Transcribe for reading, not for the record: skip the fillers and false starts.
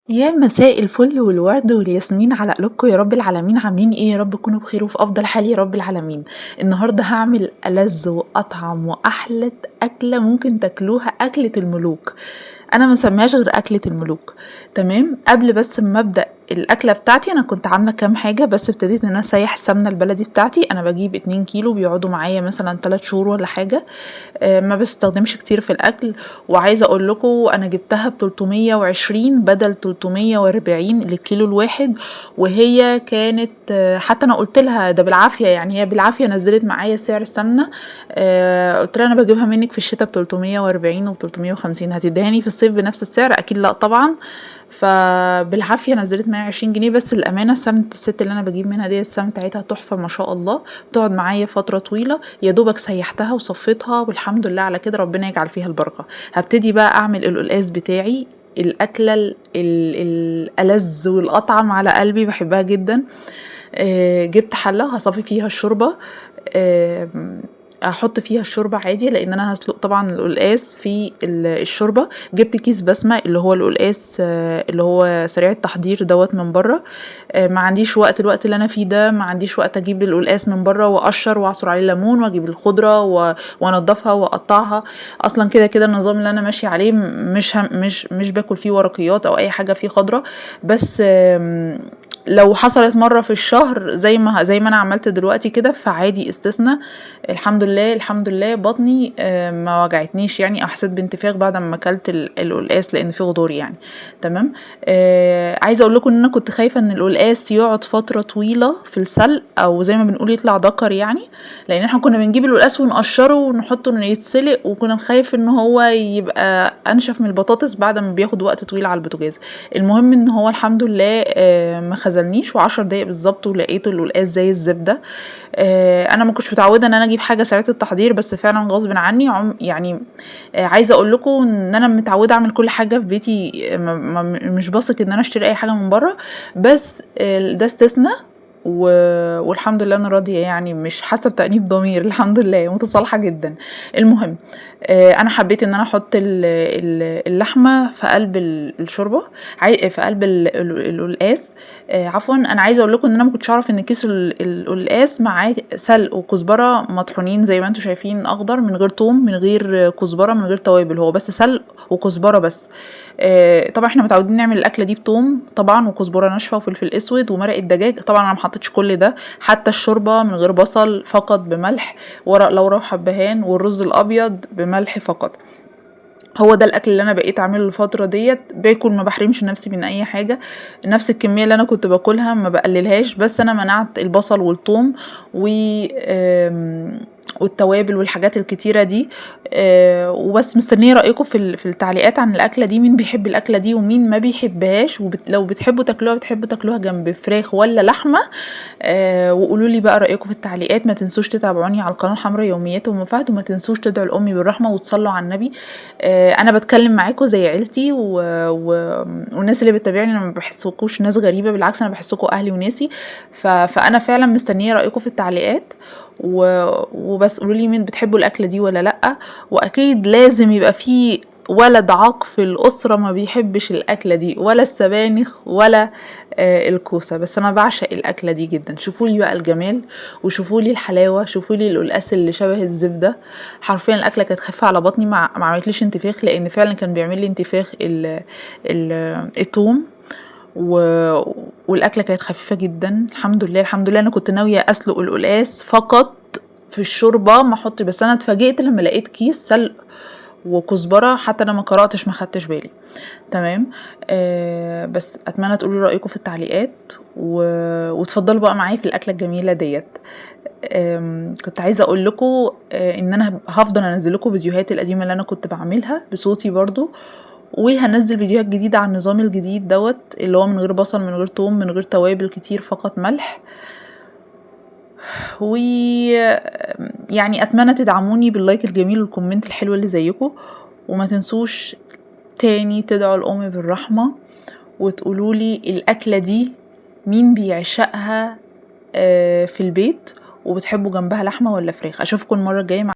يا مساء الفل والورد والياسمين على قلوبكم يا رب العالمين. عاملين ايه؟ يا رب تكونوا بخير وفي افضل حال يا رب العالمين. النهارده هعمل ألذ واطعم واحلى اكله ممكن تاكلوها، اكله الملوك. انا ما سميهاش غير اكله الملوك. تمام، قبل بس ما ابدا الاكلة بتاعتي انا كنت عامله كام حاجة، بس ابتديت ان انا اسيح السمنة البلدي بتاعتي. انا بجيب 2 كيلو بيقعدوا معايا مثلا 3 شهور ولا حاجة، ما بستخدمش كتير في الاكل. وعايزه اقول لكم انا جبتها ب 320 بدل 340 للكيلو الواحد، وهي كانت حتى انا قلت لها ده بالعافية، يعني هي بالعافية نزلت معايا سعر السمنة. قلت لها انا بجيبها منك في الشتاء ب 340 و 350، هتديهاني في الصيف بنفس السعر؟ اكيد لا طبعا. فبالعافيه نزلت معايا 20 جنيه بس. الامانة سمنه الست اللي انا بجيب منها دي السمنة بتاعتها تحفة ما شاء الله، بتقعد معايا فترة طويلة. يا دوبك سيحتها وصفيتها والحمد لله على كده، ربنا يجعل فيها البركة. هبتدي بقى اعمل القلقاس بتاعي، الاكلة الألذ والاطعم على قلبي، بحبها جدا. جبت حله هصفي فيها الشوربة، احط فيها الشوربة عادي لان انا هسلق طبعا القلقاس في الشوربة. جبت كيس بسمه اللي هو القلقاس، اللي هو سريع التحضير دوت من بره. ما عنديش وقت، الوقت اللي انا فيه ده ما عنديش وقت اجيب القلقاس من بره واقشر واعصر عليه ليمون واجيب الخضرة وانضفها واقطعها. اصلا كده كده النظام اللي انا ماشية عليه مش باكل فيه ورقيات او اي حاجة فيه خضرة، بس لو حصلت مرة في الشهر زي ما انا عملت دلوقتي كده فعادي، استثناء. الحمد لله الحمد لله بطني ما وجعتنيش يعني، او حسيت بانتفاخ بعد ما اكلت القلقاس لان فيه خضار يعني. تمام. عايزه اقول لكم ان انا كنت خايفة ان القلقاس يقعد فترة طويلة في السلق، او زي ما بنقول يطلع دكر يعني، لان احنا كنا بنجيب القلقاس ونقشره ونحطه انه يتسلق، وكنا نخايف ان هو يبقى انشف من البطاطس بعد ما بياخد وقت طويل على البوتاجاز. المهم ان هو الحمد لله ما خذلنيش، وعشر دقايق بالظبط ولقيته القلقاس زي الزبدة. انا ما كنتش متعوده ان انا اجيب حاجة سريعة التحضير، بس فعلا غصب عني عايزه اقول لكم ان انا متعوده اعمل كل حاجة في بيتي، مش بثق ان انا اشتري اي حاجة من بره، بس ده استثناء. والحمد لله انا راضية يعني، مش حاسه بتأنيب ضمير، الحمد لله متصالحه جدا. المهم انا حبيت ان انا احط اللحمة في قلب الشوربة، في قلب القلقاس. عفوا، انا عايزه اقول لكم ان انا ما كنتش اعرف ان كيس القلقاس معاه سلق وكزبره مطحونين زي ما انتم شايفين اخضر، من غير توم، من غير كزبره، من غير توابل، هو بس سلق وكزبره بس. طبعا احنا متعودين نعمل الاكلة دي بتوم طبعا وكزبره ناشفة وفلفل اسود ومرقه دجاج. طبعا انا ما حطيتش كل ده، حتى الشوربة من غير بصل، فقط بملح، ورق لورا وحبهان، والرز الابيض بملح فقط. هو ده الاكل اللي انا بقيت اعمله الفترة ديت، باكل ما بحرمش نفسي من اي حاجة، نفس الكمية اللي انا كنت باكلها ما بقللهاش، بس انا منعت البصل والثوم والتوابل والحاجات الكتيرة دي. وبس مستنيه رايكم في التعليقات عن الاكلة دي، مين بيحب الاكلة دي ومين ما بيحبهاش، لو بتحبوا تاكلوها بتحبوا تاكلوها جنب فراخ ولا لحمه. وقولوا لي بقى رايكم في التعليقات. ما تنسوش تتابعوني على القناة الحمراء يوميات ام فهد، وما تنسوش تدعوا لامي بالرحمة وتصلوا على النبي. انا بتكلم معاكم زي عيلتي والناس اللي بتتابعني، انا ما بحسكوش ناس غريبة، بالعكس انا بحسكم اهلي وناسي. فانا فعلا مستنيه رايكم في التعليقات، وبس قولوا لي مين بتحبوا الاكلة دي ولا لا. واكيد لازم يبقى في ولد عاق في الاسرة ما بيحبش الاكلة دي، ولا السبانخ ولا الكوسه، بس انا بعشق الاكلة دي جدا. شوفوا لي بقى الجمال، وشوفوا لي الحلاوة، شوفوا لي القلقاس اللي شبه الزبدة. حرفيا الاكلة كانت خفيفة على بطني، ما عملتليش انتفاخ، لان فعلا كان بيعمل لي انتفاخ التوم، والاكله كانت خفيفة جدا الحمد لله. الحمد لله انا كنت ناوية اسلق القلقاس فقط في الشوربة ما احط، بس انا اتفاجئت لما لقيت كيس سلق وكزبره، حتى انا ما قراتش ما خدتش بالي. تمام. بس اتمنى تقولوا رايكم في التعليقات، وتفضلوا بقى معايا في الاكلة الجميلة ديت. كنت عايزه اقول لكم ان انا هفضل انزل لكم فيديوهات القديمة اللي انا كنت بعملها بصوتي برضو، وهنزل فيديوهات جديدة عن النظام الجديد دوت اللي هو من غير بصل، من غير توم، من غير توابل كتير، فقط ملح. و اتمنى تدعموني بال like الجميل وال comment الحلو اللي زيكم، وما تنسوش تاني تدعوا الام بالرحمة، وتقولوا لي الاكلة دي مين بيعشقها في البيت، وبتحبوا جنبها لحمه ولا فراخ. اشوفكم المرة الجاية مع